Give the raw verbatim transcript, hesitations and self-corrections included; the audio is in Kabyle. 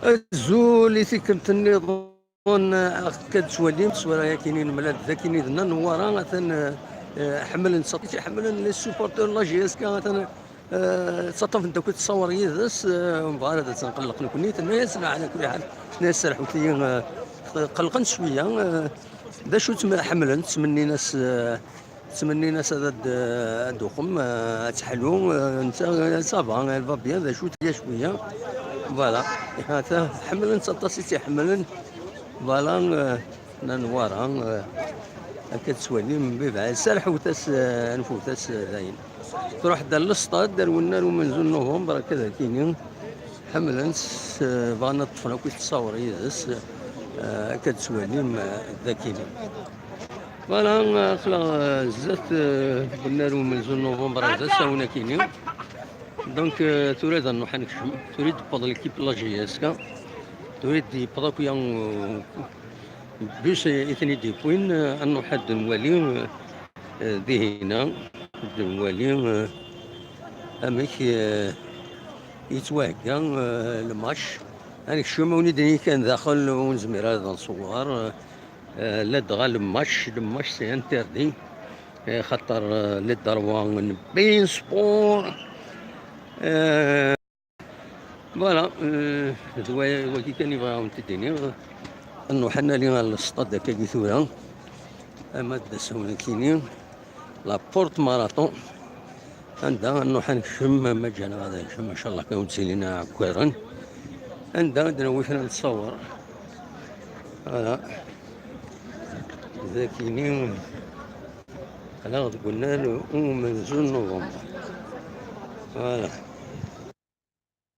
Azul i tikkelt nniḍen, akka d-ttwalim, sswara-yagi nemlal d akini d Nna Newwara, atan, eh, ḥemmlen s aṭas, ḥemmlen les supporters n la J S K, atan, eh, ttaṭṭafen-d akk ttṣawer yid-s, eh, mebɣa ara d-nqelleq nekkni, tenna-yas, "La, ɛla kulli ḥal", tenna-yas, "Serḥut-iyi, eh, qellqen cwiya, eh, d acu tt-, ḥemmlen, ttmennin-as, eh, ttmennin-as ad, ad, ad d-tuqem, eh, ad teḥlu, eh, netta, eh, ça va, elle va bien, d acu tga cwiya." Voilà. Hata, ḥemmlen-tt aṭas i tt-iḥemmlen. Voilà, eh, Nna Newwara, eh, akka tettwalim, bibɛa, serḥut-as, eh, anfut-as, eh, dayen. Truḥ-d ar lestad, ar wennar umenzu n november, akka d akini. Ḥemmlen-tt, eh, bɣan ad ṭṭfen akk ttṣawer yid-s, eh, akka tettwalim, eh, d akini. Voilà, aql-aɣ, eh, zdat, eh, wennar umenzu n november, d asawen akini. Donc, eh, tura d nruḥ ad nekcem. Tura i d-tewweḍ l'équipe n la J S K. Tura i d-yewweḍ akk ya, eh, bus i ten-id-yewwin, eh, ad nruḥ ad nwali, eh, eh, dihina, ad nwali, eh, amek, eh, yettwahegga, eh, lmatch. Ad nekcem, a wen-id-nini kan daxel, ur nezmir ara ad nṣewwer, eh, eh, ladɣa lmatch, lmatch c'est interdit, eh, xaṭer, eh, les droits n Bein Sport. Eh, voilà, eh, d wa-, wagi kan i bɣiɣ ad wen-t-id-iniɣ. Ad nruḥ ad nali ɣer lestad akkagi tura, ama d asawen akini, la Porte Marathon. Anda ad nruḥ ad nekcem, ma ǧǧan-aɣ ad nekcem, ncallah kan ur d-ttilin iɛeggalen. Anda ad d-nawi kra n ttṣawer. Voilà. D akini, aql-aɣ deg unnar umenzu n november. Voilà.